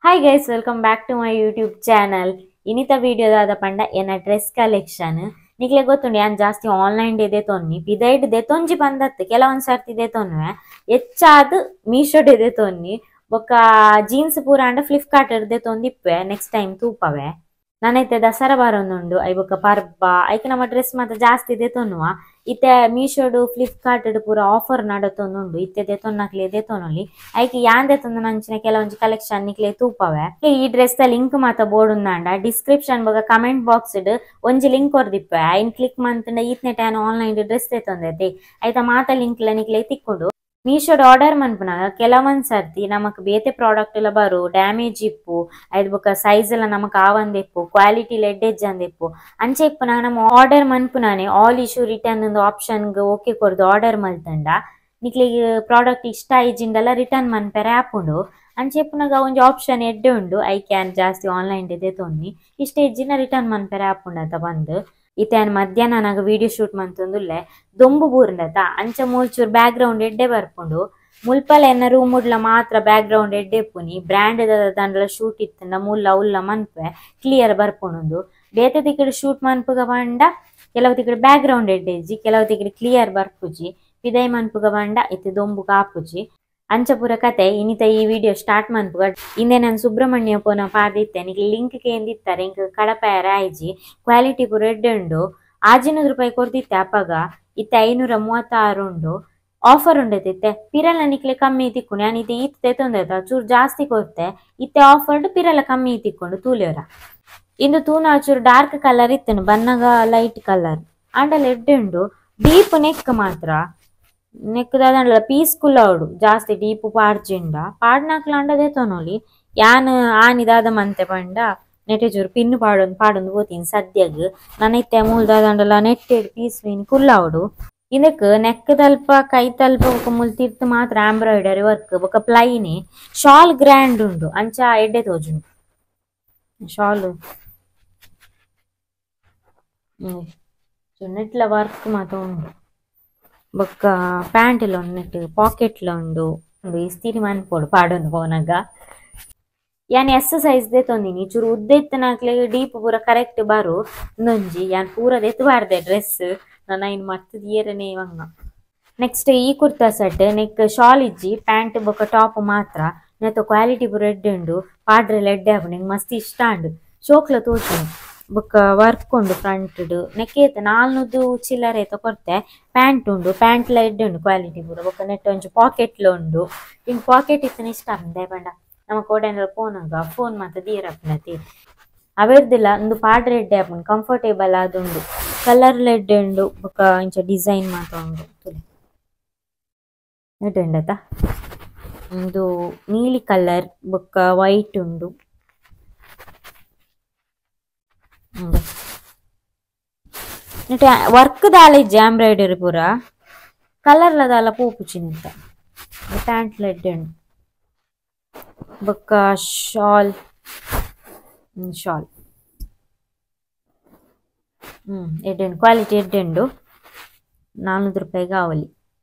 Hi guys, welcome back to my YouTube channel. ಇನಿತ ವಿಡಿಯೋದಾದ ಪಂಡ ಎನ್ನ dress collection. ನಿಕ್ಲೆ ಗೊತ್ತುಂಡು ಯಾನ್ ಜಾಸ್ತಿ ಆನ್ಲೈನ್ ಡೆ ತೊನ್ನಿ ಪಿದೈಡ್ ದೆ ತೊಂಜಿ ಬಂದತ್ತು ಕೆಲವೊಂದು ಸರ್ತಿ ದೆ ತೊನ್ನುವೆ ಹೆಚ್ಚಾದ್ ಮೀಶೋ ಡೆ ತೊನ್ನಿ ಬೊಕ್ಕ ಜೀನ್ಸ್ ಪೂರ ಅಂಡ ಫ್ಲಿಪ್ಕಾರ್ಟ್ ಡೆ ತೊಂದಿಪ್ಪೆ ನೆಕ್ಸ್ಟ್ ಟೈಮ್ ತೂಪವೆ. ನಾನೈತೆ ದಸರಾ ಬಾರೊಂದುಂಡು I ಬೊಕ್ಕ ಪರ್ಬ ಐಕ್ ನಮ್ಮ ಡ್ರೆಸ್ ಮಾತ್ರ ಜಾಸ್ತಿ ದೆ ತೊನ್ನುವ. ಇತ್ತೆ ಮೀಶೋಡು ಫ್ಲಿಪ್ಕಾರ್ಟ್ ಪೂರ ಆಫರ್ ನಡತೊಂದುಂಡು ಇತ್ತೆ ದೆ ತೊನ್ನಕ್ಲೆ ದೆ ತೊನೊಲಿ ಐಕ್ ಯಾಂದೆ ತೊಂದ ನಂಚಿನ ಕೆಲವೊಂಜಿ ಕಲೆಕ್ಷನ್ ನಿಕ್ಲೆ ತೂಪವೆ. ಈ ಡ್ರೆಸ್ ದ ಲಿಂಕ್ ಮಾತ ಬೋರ್ಡ್ ಉಂದಾಂಡ ಡಿಸ್ಕ್ರಿಪ್ಷನ್ ಬೊಕ್ಕ ಕಮೆಂಟ್ ಬಾಕ್ಸ್ ಒಂಜಿ ಲಿಂಕ್ ಕೊರ್ದಿಪ್ಪೆ ಐನ್ ಕ್ಲಿಕ್ ಮಂತಂಡ ಈತ್ನೆಟ್ ಯಾನ್ ಆನ್ಲೈನ್ ಡ್ರೆಸ್ ತೊಂದೈತಿ ಐತ ಮಾತ ಲಿಂಕ್ ಲ ನಿಕ್ಲೆ ತಿಕ್ಕೊಂಡು. ಮೀಶೋಡ್ ಆರ್ಡರ್ ಮನ್ಪುನಾಗ ಕೆಲವೊಂದ್ ಸರ್ತಿ ನಮಕ್ ಬೇತೆ ಪ್ರಾಡಕ್ಟ್ ಎಲ್ಲ ಬರು ಡ್ಯಾಮೇಜ್ ಇಪ್ಪು ಐದ್ ಬೊಕ್ಕ ಸೈಜ್ ಎಲ್ಲ ನಮಕ್ ಆವಂದಿಪ್ಪು ಕ್ವಾಲಿಟಿ ಎಡ್ಡೆಜ್ ಅಂದಿಪ್ಪು ಅಂಚೆ ಇಪ್ಪುನಾಗ ನಮ್ಮ ಆರ್ಡರ್ ಮನ್ಪುನಾನೆ all issue return option okay ಕೊರ್ದು ಆರ್ಡರ್ ಮಲ್ತಂಡ ನಿಕ್ಲಿಗೆ ಪ್ರಾಡಕ್ಟ್ ಇಷ್ಟ ಆಯ್ಜಿಂದೆಲ್ಲ ರಿಟರ್ನ್ ಮನ್ಪೆರೆ ಆಪುಂಡು. ಅಂಚೆ ಇಪ್ಪುನಾಗ ಒಂಜಿ ಆಪ್ಷನ್ ಎಡ್ಡೆ ಉಂಡು I can ಜಾಸ್ತಿ ಆನ್ಲೈನ್ ಇದೆ ತೊನ್ನಿ ಇಷ್ಟ ಎಜ್ಜಿನ ರಿಟರ್ನ್ ಮನ್ಪೆರೆ ಆಪುಂಡು ಅಂತ ಬಂದು. ಇತ್ತೆ ಮಧ್ಯಾಹ್ನ ನಾಗ ವಿಡಿಯೋ ಶೂಟ್ ಮಂತೊಂದುಲ್ಲೆ ದೊಂಬು ಬೂರ್ಂಡತ ಅಂಚ ಮೂಲ್ಚೂರ್ ಬ್ಯಾಕ್ ಗ್ರೌಂಡ್ ಎಡ್ಡೆ ಬರ್ಪುಂಡು. ಮುಲ್ಪಲ ಎನ್ನ ರೂಮ್ ಉಡ್ಲ ಮಾತ್ರ ಬ್ಯಾಕ್ ಗ್ರೌಂಡ್ ಎಡ್ಡೆ ಪುನಿ ಬ್ರ್ಯಾಂಡ್ ದಂಡಲ ಶೂಟ್ ಇತ್ತಂಡ ಮುಲ್ಲ ಉಲ್ಲ ಮನ್ಪೆ ಕ್ಲಿಯರ್ ಬರ್ಪುಂಡು. ಬೇತೆ ತಿಕ್ಕಡೆ ಶೂಟ್ ಮನ್ಪುಗ ಬಂಡ ಕೆಲವು ತಿಕ್ಕಡೆ ಬ್ಯಾಕ್ ಗ್ರೌಂಡ್ ಎಡ್ಡೆ ಇಜ್ಜಿ ಕೆಲವು ತಿಕ್ಕಡೆ ಕ್ಲಿಯರ್ ಬರ್ಪುಜಿ ಪಿದೈ ಮನ್ಪುಗ ಬಂಡ ಇತ್ತೆ ದೊಂಬು ಕಾಪುಜಿ ಅಂಚ ಪೂರ ಕತೆ. ಇನ್ನಿತ ಈ ವಿಡಿಯೋ ಸ್ಟಾರ್ಟ್ ಮನ್ಪುಗ ಇಂದೆ ನಾನು ಸುಬ್ರಹ್ಮಣ್ಯ ಪೋನ ಪಾರ್ದಿತ್ತೆ ನಿಕ್ ಲಿಂಕ್ ಕೇಂದಿತ್ತಾರೆ ಇಂಕ್ ಕಡಪಾಯರ ಆಯ್ಜಿ ಕ್ವಾಲಿಟಿ ಪೂರ ಎಡ್ಡೆ ಉಂಡು. 500 ರೂಪಾಯಿ ಕೊರ್ದಿತ್ತೆ ಅಪಗ ಇತ್ತೆ 536 ಉಂಡು ಆಫರ್ ಉಂಡೈತಿತ್ತೆ. ಪಿರಲ ನಿಕ್ಲೆ ಕಮ್ಮಿ ತಿಕ್ಕೊಂಡು ನಾನು ಇತ್ತೆ ಈತ್ತೆ ತೊಂದೈತ ಚೂರು ಜಾಸ್ತಿ ಕೊರ್ತೆ ಇತ್ತೆ ಆಫರ್ಡ್ ಪಿರಲ ಕಮ್ಮಿ ತಿಕ್ಕೊಂಡು ತೂಲಿಯವರ. ಇಂದು ತೂನ ಚೂರು ಡಾರ್ಕ್ ಕಲರ್ ಇತ್ತನು ಬನ್ನಗ ಲೈಟ್ ಕಲರ್ ಆಂಡಲ ಎಡ್ಡೆ ಉಂಡು. ಡೀಪ್ ನೆಕ್ ಮಾತ್ರ ನೆಕ್ ದಾದಂಡಲ ಪೀಸ್ ಕುಲ್ಲವಡು ಜಾಸ್ತಿ ಡೀಪ್ ಪಾಡ್ಜಿಂಡ ಪಾಡ್ನಾಕ್ಲಾಂಡದೇ ತೊನೊಲಿ ಯಾನ್ ಆನಿದಾದ ಮಂತೆ ಪಂಡ ನೆಟ್ಟೆ ಚೂರು ಪಿನ್ನು ಪಾಡೊಂದು ಪಾಡೊಂದು ಪೋತೀನಿ ಸದ್ಯಗ್ ನನ್ನ ಇತ್ತೆ ಮೂಲ ದಾದಂಡಲ ನೆಟ್ಟೆಡ್ ಪೀಸ್ ಮೀನ್ ಕುಲ್ಲವಡು. ಇದಕ್ಕೆ ನೆಕ್ ತಲ್ಪ ಕೈ ತಲ್ಪ ಬೊಕ ಮುಲ್ ತಿರ್ತು ಮಾತ್ರ ಎಂಬ್ರಾಯ್ಡರಿ ವರ್ಕ್ ಬೊಕ ಪ್ಲೈನೆ ಶಾಲ್ ಗ್ರ್ಯಾಂಡ್ ಉಂಡು ಅಂಚ ಎಡ್ಡೆ ತೋಜುಂಡು ಶಾಲ್ ನೆಟ್ಲ ವರ್ಕ್ ಮಾತ್ರ ಉಂಡು. ಬೊಕ್ಕ ಪ್ಯಾಂಟ್ ಎಲ್ಲ ಉಂಡು ನೆಟ್ ಪಾಕೆಟ್ಲ ಉಂಡು ಇಸ್ತಿರಿ ಮನ್ಪೋಡು ಪಾಡೊಂದು ಪೋನಾಗ. ಯಾನ್ ಎಸ್ ಸೈಜ್ ದೆ ತೊಂದಿನಿ ಚೂರು ಉದ್ದ ಇತ್ತನಾಕ್ಲೆ ಡೀಪ್ ಪೂರ ಕರೆಕ್ಟ್ ಬಾರು ಒಂದೊಂಜಿ ಯಾನ್ ಪೂರ ದೆತ್ತು ಬಾರ್ದೆ ಡ್ರೆಸ್ ನಾನು ಇನ್ ಮರ್ತದ ಏರನೇ ಇವಂಗ. ನೆಕ್ಸ್ಟ್ ಈ ಕುರ್ತಾ set neck shawl ಇಜ್ಜಿ ಪ್ಯಾಂಟ್ ಬೊಕ್ಕ ಟಾಪ್ ಮಾತ್ರ ನೆತ್ತ ಕ್ವಾಲಿಟಿ ಪೂರ ಎಡ್ಡೆ ಉಂಡು ಪಾಡ್ರೆಲ್ಲ ಎಡ್ಡೆ ಆಪುಂಡು ಎಂಕ್ ಮಸ್ತ್ ಇಷ್ಟ ಉಂಡು ಶೋಕ್ಲ ತೋಚುಂಡು. ಬೊಕ್ಕ ವರ್ಕ್ ಉಂಡು ಫ್ರಂಟ್ ನೆಕ್ ಏತ 400 ಚಿಲ್ಲರೆ ಏತ ಕೊರ್ತೆ ಪ್ಯಾಂಟ್ ಉಂಡು ಪ್ಯಾಂಟ್ ಲ ಎಡ್ಡೆ ಉಂಡು ಕ್ವಾಲಿಟಿ ಪೂರ. ಬೊಕ್ಕ ನೆಟ್ ಒಂಜಿ ಪಾಕೆಟ್ಲ ಉಂಡು ಇಂಗ್ ಪಾಕೆಟ್ ಇತ್ತನ ಇಷ್ಟ ಆಪುಂಡು ಪಂಡ ನಮ್ಮ ಕೋಡೆಂಡ ಪೋನಾಗ ಫೋನ್ ಮಾತ ದೀರಪ್ಪನತಿ ಅವೆರ್ದಿಲ್ಲ ಒಂದು ಪಾಡ್ರೆ ಎಡ್ಡೆ ಆಪುಂಡು ಕಂಫರ್ಟೇಬಲ್ ಆದುಂಡು ಕಲರ್ ಎಡ್ಡೆ ಉಂಡು ಬೊಕ್ಕ ಇಂಚ ಡಿಸೈನ್ ಮಾತ ಉಂಡು ಎಡ್ಡೆ ಉಂಡತ. ಒಂದು ನೀಲಿ ಕಲರ್ ಬೊಕ್ಕ ವೈಟ್ ಉಂಡು. ವರ್ಕ್ ದಾಲ ಇಜ್ಜಿ ಎಂಬ್ರಾಯ್ಡರಿ ಪೂರ ಕಲರ್ ದಾಲ ಪೋಪುಚಿನಂತ ಪ್ಯಾಂಟ್ ಎಡ್ಡೆ ಉಂಡು ಬೊಕ್ಕ ಶಾಲ್ ಶಾಲ್ ಎಡ್ಡೆ ಉಂಡು ಕ್ವಾಲಿಟಿ ಎಡ್ಡೆ ಉಂಡು 400 ರೂಪಾಯಿಗೆ ಆವಲಿ.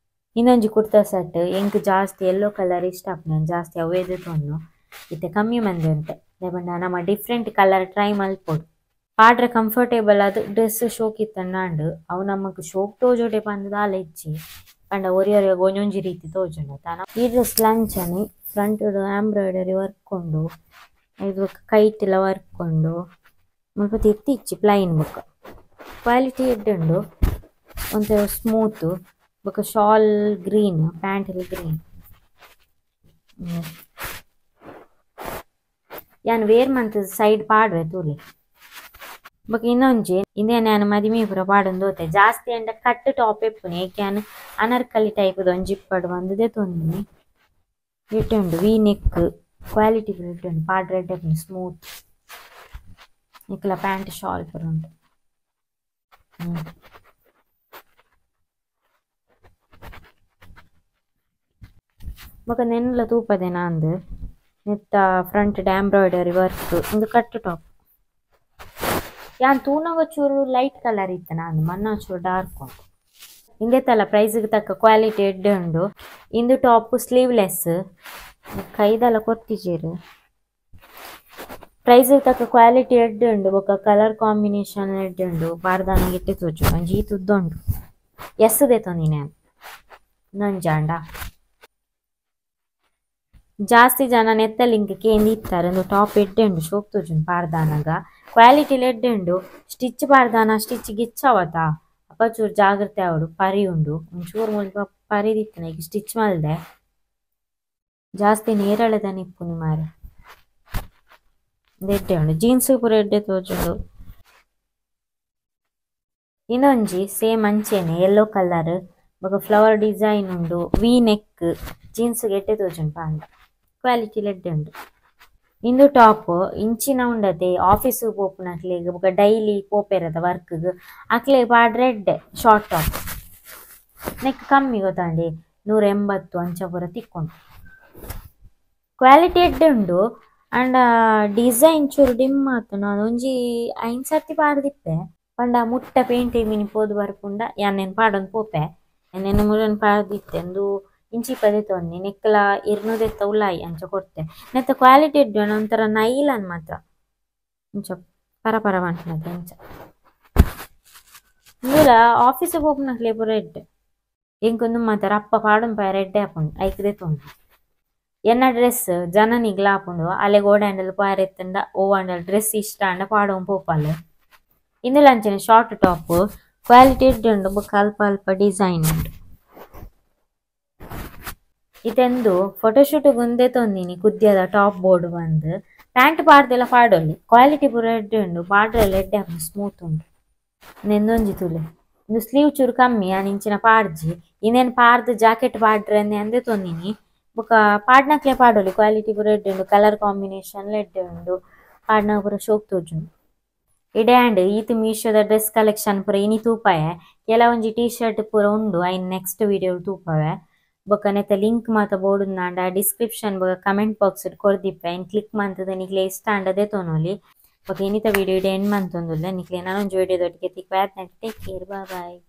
ಇನ್ನೊಂಜಿ ಕುರ್ತಾ ಸೆಟ್ ಎಂಕ್ ಜಾಸ್ತಿ ಯೆಲ್ಲೋ ಕಲರ್ ಇಷ್ಟ ಆಪುಂಡು ಜಾಸ್ತಿ ಅವೇದೆ ತೊನ್ನು ಇತ್ತೆ ಕಮ್ಮಿ ಮಂದಿ ಉಂಟೆ ದಾಯೆ ನಮ್ಮ different colour try ಮಲ್ಪೊಡು ಪಾಡ್ರೆ ಕಂಫರ್ಟೇಬಲ್ ಅದು ಡ್ರೆಸ್ ಶೋಕ್ ಇತ್ತಂಡ ಅವು ನಮಕ್ ಶೋಕ್ ತೋಜೋಡೆ ಪಂದ್ ದಾಲ ಇಜ್ಜಿ ಪಂಡ ಒರಿ ಒರಿಯಾಗ ಒಂಜೊಂಜಿ ರೀತಿ ತೋಜುಂಡು ತಾನ. ಈ ಡ್ರೆಸ್ ಲಂಚನೆ front embroidery work ಉಂಡು ಇದು ಕೈಟೆಲ್ಲ ವರ್ಕ್ ಉಂಡು ಮುಲ್ಪ ತಿರ್ತಿ ಇಜ್ಜಿ ಪ್ಲೈನ್ ಬೊಕ್ಕ ಕ್ವಾಲಿಟಿ ಎಡ್ಡೆ ಉಂಡು ಒಂತೆ ಸ್ಮೂತ್ ಬೊಕ್ಕ shawl green pant ಎಲ್ಲ ಗ್ರೀನ್. ಯಾನ್ ವೇರ್ ಮಂತ್ ಸೈಡ್ ಪಾಡ್ವೆ ತೂಲೆ. ಬೊಕ್ಕ ಇನ್ನೊಂಜಿ ಇಂದೇ ನಾನು ಮದಿಮೆ ಪೂರ ಪಾಡೊಂದು ಹೋತೆ ಜಾಸ್ತಿ ಅಂಡ ಕಟ್ ಟಾಪ್ ಇಪ್ಪುನಿ ಏಕೆ ಯಾನ್ ಅನರ್ಕಲಿ ಟೈಪ್ ಒಂಜಿ ಇಪ್ಪಡು ಬಂದದೆ ತೊಂದಿನಿ. ಎಡ್ಡೆ ಉಂಡು V neck quality ಪೂರ ಎಡ್ಡೆ ಉಂಡು ಪಾಡ್ರೆ ಎಡ್ಡೆ ಉಂಡು ಸ್ಮೂತ್ ನಿಕ್ಲ ಪ್ಯಾಂಟ್ ಶಾಲ್ ಪೂರ ಉಂಡು. ಬೊಕ್ಕ ನೆನ್ಲ ತೂಪದೆ ನಾಂದು ನೆತ್ತ front embroidery work ಇಂದು ಕಟ್ ಟಾಪ್. ಯಾನ್ ತೂನಗ ಚೂರು ಲೈಟ್ ಕಲರ್ ಇತ್ತು ನಾನು ಮನ್ನ ಚೂರು ಡಾರ್ಕ್ ಉಂಟು. ಇಂದೆತ್ತಲ್ಲ ಪ್ರೈಸ್ಗೆ ತಕ್ಕ ಕ್ವಾಲಿಟಿ ಎಡ್ಡೆ ಉಂಡು. ಇಂದು ಟಾಪ್ ಸ್ಲೀವ್ಲೆಸ್ ಕೈದೆಲ್ಲ ಕೊರ್ತಿಜೇರು. ಪ್ರೈಸ್ ತಕ್ಕ ಕ್ವಾಲಿಟಿ ಎಡ್ಡೆ ಉಂಡು ಬೊಕ ಕಲರ್ ಕಾಂಬಿನೇಷನ್ ಎಡ್ಡೆ ಉಂಡು ಪಾಡ್ದಾನ ಗಿಟ್ಟೆ ತೋಜು ಒಂಜಿ ಈತ್ ಉದ್ದ ಉಂಡು ಎಸ್ ದೆತೊಂದಿನಿ ನಂಜಾಂಡ ಜಾಸ್ತಿ ಜನ ನೆತ್ತ ಲಿಂಕ್ ಕೇಂದ್ ಇತ್ತಾರೆ ಒಂದು ಟಾಪ್ ಎಡ್ಡೆ ಉಂಡು ಶೋಕ್ ತೋಜುಂಡು ಪಾಡ್ದಾನಗ ಕ್ವಾಲಿಟಿ ಎಡ್ಡೆ ಉಂಡು ಸ್ಟಿಚ್ ಪಾಡ್ದಾನ ಸ್ಟಿಚ್ ಗಿಚ್ಚವತ ಅಪ್ಪ ಚೂರು ಜಾಗ್ರತೆ ಅವಡು ಪರಿ ಉಂಡು ಒಂಚೂರು ಮುಲ್ಪ ಪರಿದಿತ್ತನ ಈಗ ಸ್ಟಿಚ್ ಮಲ್ದೆ ಜಾಸ್ತಿ ನೇರಳೆದ ನಿಪ್ಪುನಿ ಮಾರೆ ಎಡ್ಡೆ ಉಂಡು ಜೀನ್ಸ್ ಪೂರ ಎಡ್ಡೆ ತೋಜುಂಡು ಇನ್ನೊಂಜಿ ಸೇಮ್ ಅಂಚೆನೆ ಯೆಲ್ಲೋ ಕಲರ್ ಬೊಕ ಫ್ಲವರ್ ಡಿಸೈನ್ ಉಂಡು V neck jeans ಎಡ್ಡೆ ತೋಜುಂಡು ಪಾಂಡ ಕ್ವಾಲಿಟಿ ಎಡ್ಡೆ ಉಂಡು ಇಂದು ಟಾಪ್ ಇಂಚಿನ ಉಂಡತೆ ಆಫೀಸ್ ಪೋಪುನಕ್ಲೆಗ್ ಬೊಕ ಡೈಲಿ ಪೋಪೆರದ ವರ್ಕ್ ಅಕ್ಲೆ ಪಾಡ್ರೆ ಎಡ್ಡೆ short top neck ಕಮ್ಮಿ ಗೊತ್ತಾಂಡಿ 180 ಅಂಚ ಪೂರ ತಿಕ್ಕೊಂಡು ಕ್ವಾಲಿಟಿ ಎಡ್ಡೆ ಉಂಡು ಅಂಡ ಡಿಸೈನ್ ಚೂರು ಡಿಮ್ ಆತುಂಡು ಒಂಜಿ 5 ಸರ್ತಿ ಪಾಡ್ದಿಪ್ಪೆ ಪಂಡ ಮುಟ್ಟ ಪೇಂಟ್ ಮಿನಿ ಪೋದು ಬರ್ಪುಂಡ ಯಾನ್ ಪಾಡೊಂದು ಪೋಪೆ ನೆನ್ನೆ ಮುರನ್ ಪಾಡ್ದಿತ್ತೆ ಇಂದು ಇಂಚಿ ಪದೆ ತೊನ್ನಿ ನೆಕ್ಕಲ 200 ಉಲಾಯಿ ಅಂಚ ಕೊಡ್ತೆ ನೆತ್ತ ಕ್ವಾಲಿಟಿ ಎಡ್ಡೆ ಒಂಥರ ನೈಲನ್ ಮಾತ್ರ ಇಂಚ ಪರ ಪರ ಪನ್ಪುನತೆ ಅಂಚ ಇಂದುಲ ಆಫೀಸ್ ಪೋಪುನಕ್ಲೆ ಪೂರ ಎಡ್ಡೆ ಎಂಕೊಂದು ಮಾತ್ರ ಅಪ್ಪ ಪಾಡೊಂದು ಪೋಯೆರೆ ಎಡ್ಡೆ ಆಪುಂಡು ಐಕ್ ದೆತೊಂಡು ಎನ್ನ ಡ್ರೆಸ್ ಜನನಿಗ್ಲ ಆಪುಂಡು ಅಲೆಗ್ ಓಡಾಂಡಲ ಪೋಯೆರೆ ಇತ್ತುಂಡ ಓವಾಂಡಲ ಡ್ರೆಸ್ ಇಷ್ಟ ಆಂಡ ಪಾಡೊಂದು ಪೋಪಾಲ್ ಇಂದುಲ ಅಂಚನೆ short top quality ಎಡ್ಡೆ ಉಂಡು ಬೊಕ ಅಲ್ಪ ಅಲ್ಪ ಡಿಸೈನ್ ಉಂಡು ಇದೆಂದು ಫೋಟೋಶೂಟ್ ಉಂದೆ ತೊಂದಿನಿ ಕುದ್ಯದ ಟಾಪ್ ಬೋರ್ಡ್ ಬಂದು ಪ್ಯಾಂಟ್ ಪಾಡ್ದೆಲ್ಲ ಪಾಡೊಲಿ ಕ್ವಾಲಿಟಿ ಪೂರ ಎಡ್ಡೆ ಉಂಡು ಪಾಡ್ರೆಲ್ಲ ಎಡ್ಡೆ ಆಪುಂಡು ಸ್ಮೂತ್ ಉಂಡು ನೆಂದೊಂಜಿ ತೂಲೆ ಇಂದು ಸ್ಲೀವ್ ಚೂರು ಕಮ್ಮಿ ಯಾನ್ ಇಂಚಿನ ಪಾಡ್ಜಿ ಇಂದೇನು ಪಾಡ್ದು ಜಾಕೆಟ್ ಪಾಡ್ರೆ ಅಂದೆ ತೊಂದಿನಿ ಬೊಕ ಪಾಡ್ನಕ್ಲೆ ಪಾಡೊಲಿ ಕ್ವಾಲಿಟಿ ಪೂರ ಎಡ್ಡೆ ಉಂಡು ಕಲರ್ ಕಾಂಬಿನೇಷನ್ ಎಡ್ಡೆ ಉಂಡು ಪಾಡ್ನ ಪೂರ ಶೋಕ್ ತೋಜುಂಡು ಇಡೆ ಆಂಡ್ ಈತ್ ಮೀಶೋದ ಡ್ರೆಸ್ ಕಲೆಕ್ಷನ್ ಪೂರ ಇನಿ ತೂಪಾಯೆ ಕೆಲವೊಂಜಿ ಟೀ ಶರ್ಟ್ ಪೂರ ಉಂಡು ಐನ್ ನೆಕ್ಸ್ಟ್ ವಿಡಿಯೋ ತೂಪವೆ ಬೊಕ ನೆತ್ತ ಲಿಂಕ್ ಮಾತ ಬೋಡುಂದಾಂಡ ಡಿಸ್ಕ್ರಿಪ್ಷನ್ ಬೊಕ ಕಮೆಂಟ್ ಬಾಕ್ಸ್ ಕೊರ್ದಿಪ್ಪೆ ಐನ್ ಕ್ಲಿಕ್ ಮಂತದ ನಿಕ್ಲೆ ಇಷ್ಟ ಆಂಡ ದೆತೊನೊಲಿ ಬೊಕ ಇನಿತ ವಿಡಿಯೋ ಇಡೆ ಎಂಡ್ ಮಂತೊಂದುಲ್ಲೆ ನಿಕ್ಲೆ ನನೊಂಜಿ ವಿಡಿಯೋ ದೊಟ್ಟಿಗೆ ತಿಕ್ವೆ take care bye.